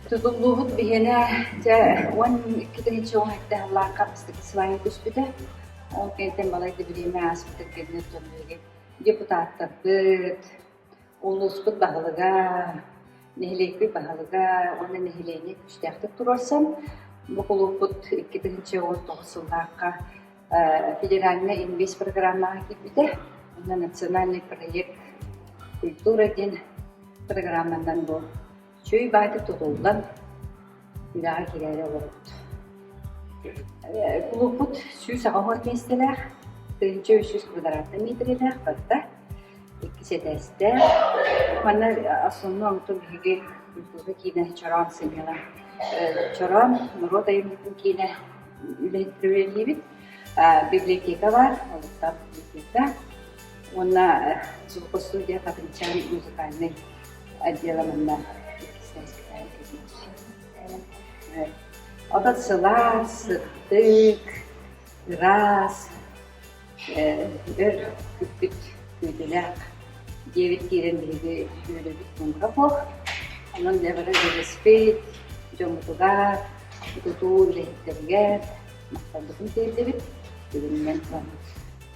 Тутуллуубут биһиэнэ дьэ 12 тыһыынча 17 сыллаахха бастакы свайа түспүтэ. Ол кэнниттэн балайда бириэмэ ааспытын кэннэ дьон биһиги депутаттарбыт, улууспут баһылыга, нэһилиэкпит баһылыга уонна нэһилиэнньэ күүстээхтик туруорсан, бу кулууппут 2019 сыллаахха федеральнай инвест программаҕа киирбитэ. Уонна национальный проект «Культура» диэн программанан бу Үчүгэй баайдык тутуллан, үлэҕэ киирээри олоробут. Кулууппут 180 миэстэлээх, 1300 квадратнай миэтэрэлээх барыта, иккис этээстээх. Манна основной онтон биһиги культура киинэ Чороон сынньалаҥ Чороон норуот айымньытын киинэ үлэһиттэрэ үлэлиибит. Библиотека баар, олохтоох библиотека. Уонна звукостудия Хатыҥчаан музыкальнай отдела манна иккистээн Отон сылаас, сырдык, ыраас, өр күппүт күүтүүлээх диэбит киирэн биһиги үөрүүбүт муҥура суох. Онон дьэ бары үлэлэспит дьоммутугар, тутуу үлэһиттэригэр махталбытын тиэрдэбит. Бүгүнүнэн турабыт.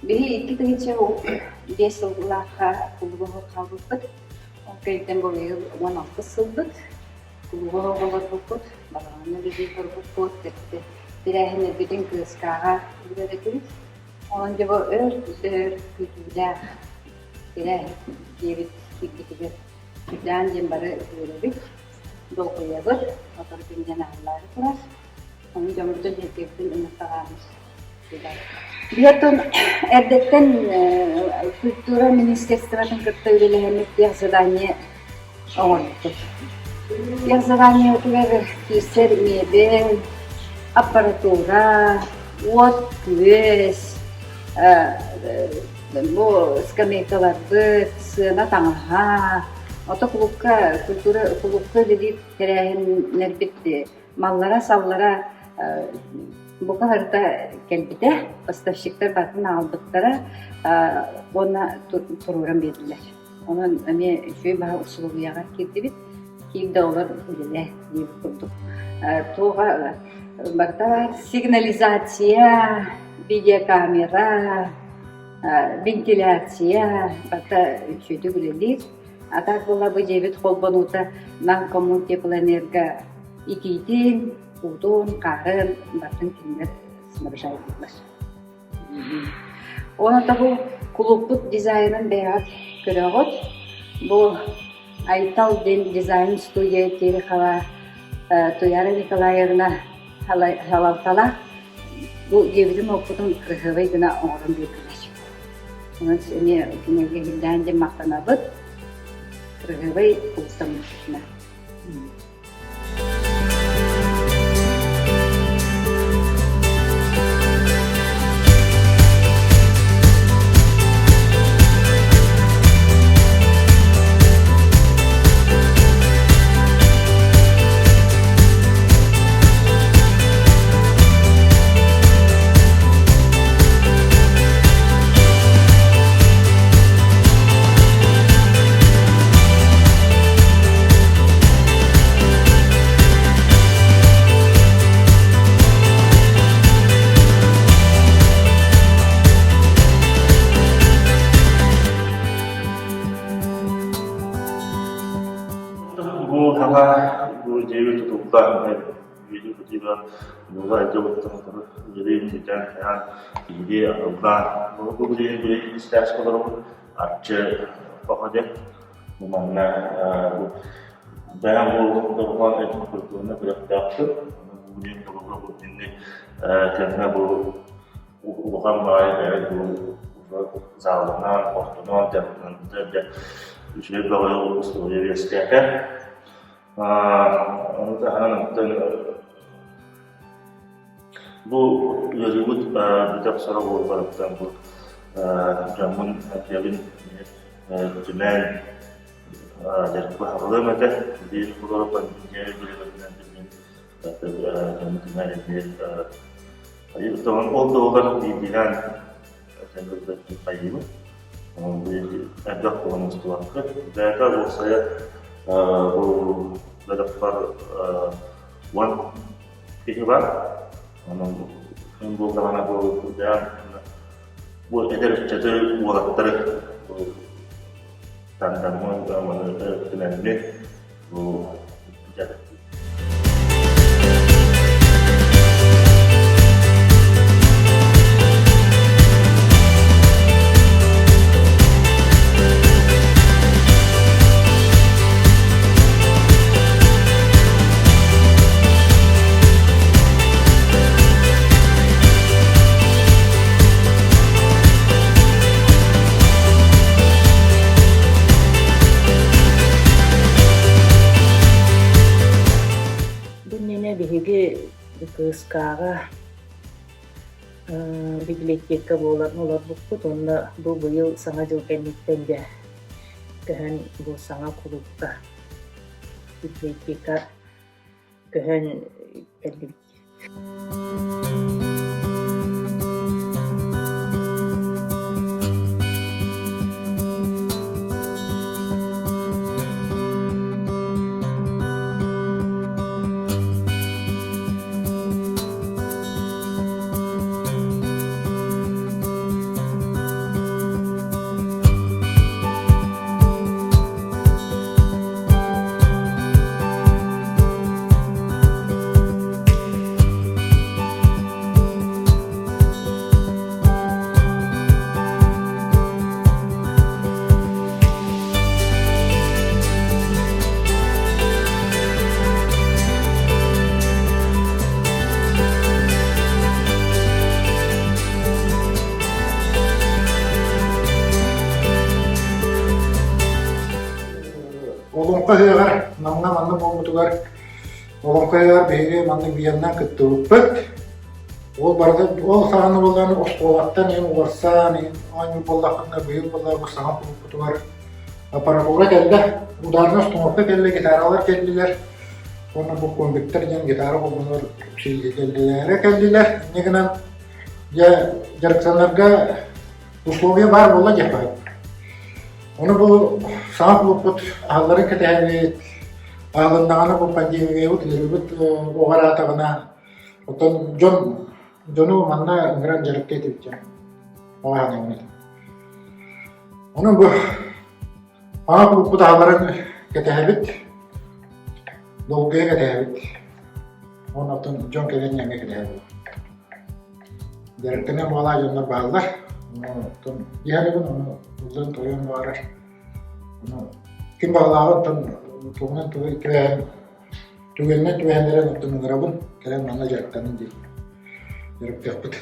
Биһи 2005 сыллаахха кулуба хаалбыппыт. Ол кэнниттэн бу быйыл 16 сылбыт. Кулууба оҕолорбуппут, балаҕаҥҥа үлэлии турбуппут, тэрээһиннэрбитин КСК-ҕа үлэлэтибит. Онон дьэ бу өр өр күүтүүлээх тэрээһин диэбит киирбитигэр сүрдээн диэн бары үөрэбит, долгуйабыт, сотору күнүнэн аһыллаары турар. Ону дьоммутун сэргэбитин ыҥырталаабыт. Биһиэттэн эрдэттэн культура министерствотын кытта үлэлэһэммит техзадание оҥорбуппут. Техзаданиебытыгар киирсэр миэбэл, аппаратура, уот-күөс, бу скамейкаларбыт, сыана таҥаһа, ото кулуупка культура кулуупка үлэлиир тэрээһиннэрбит Маллара-саллара бука барыта кэлбитэ, поставщиктар барытын аҕалбыттара уонна туруоран биэрдилэр. Онон эмиэ үчүгэй баһа усулуобуйаҕа киирдибит. Киир да олор үлэлээ диэбит курдук. Туоҕа барыта баар сигнализация, видеокамера, вентиляция барыта үчүгэйдик үлэлиир. А так буолла бу дьиэбит холбонуута Нам коммунтеплоэнерго итиитин, уутун, хаарын барытын кинилэр снабжайдыыллар. Уонна бу кулууппут дизайнын бэйэҕит көрөҕүт. Бу Айтал диэн дизайн студия Терехова Туяра Николаевна салалталаах бу дьиэбитин уоппутун кыраһыабай гына оҥорон биэрдилэр. Онон эмиэ кинилэргэ иһиллээн диэн махтанабыт. Кыраһыабай кулуттаммыппытына. Бу саҥа бу дьиэбит тутулла Видео кутуйга буола дьылыттан үлэлиин бүтэн хайаан киһилии арыллаан бу билигин билигин истээс олоробут арчы тоҕо диэн бу манна бу бэйэм бу дорҕоон этин культураны күрэхтээхпин бу диэн холобура бу итинник кэмҥэ бу улахан баҕайы бэйэ бу залынан ортонон дьарыктанан дьэ үчүгэй баҕайы условия үөскээтэ Ону таһынан оттон бу ыарыыбыт бүтэ охсоро буолбатыттан бу дьоммун эппиэбин түмэн дьарыкпын аҕалыам этэ. Биир олору пандемия билимэтинэн билигин дьоммун түмэн эмиэ ол да буоллар биирдиилээн хайыыбын. Элбэх буолан устубакка. Бэйэтэ уопсайа бу бөлөхпөр 10 киһи бар. Онон күн буоллаҕына бу кырдьаан бу эдэр ыччаты уолаттары бу тандаммын маны түмэммин бу дьарыктыыр. Бу иннинэ биһиги кыыскааҕа библиотека буолан олорбуппут уонна бу быйыл Саҥа дьыл кэнниттэн дьэ көһөн бу саҥа кулуупка библиотека көһөн кэллибит. Олоҥхо ыһыаҕар Намҥа манна буолбутугар Олоҥхо ыһыаҕар биһиги маннык биэннэн кыттыбыппыт. Ол барыта ол саҕана буолан оскуолаттан иһин уларсан иһин оонньуур буоллахпытына быйыл буолла бу саҥа кулууппутугар аппаратура кэллэ, ударная установка кэллэ, гитаралар кэллилэр уонна бу комбиктар диэн гитара холбонор кэллилэрэ кэллилэр. Инньэ гынан дьэ дьарыктанарга условия баар буолла диэххэ Ону бу саҥа кулууппут аһылларын кэтэһэбит, аһылыннаҕына бу пандемиябыт ыарыыбыт уҕараатаҕына, оттон дьон дьону манна ыҥыран дьарыкка этибит дьон. Оҕаһанаҥмыт. Ону бу саҥа кулууппут аһылларын кэтэһэбит, долгуйа кэтэһэбит. Уонна оттон дьон кэлэн эмиэ кэтэһэбит. Дьарыктаныан баҕалаах дьоннор бааллар. Оттон иһэрибин ону ыллыан тойон баҕарар. Ону ким баҕалааҕын оттон тугунан тугу түбэһэн түгэнинэн түбэһэн эрэн оттон ыҥырабын кэлэн манна дьарыктанын диэн дьарыктыахпыт.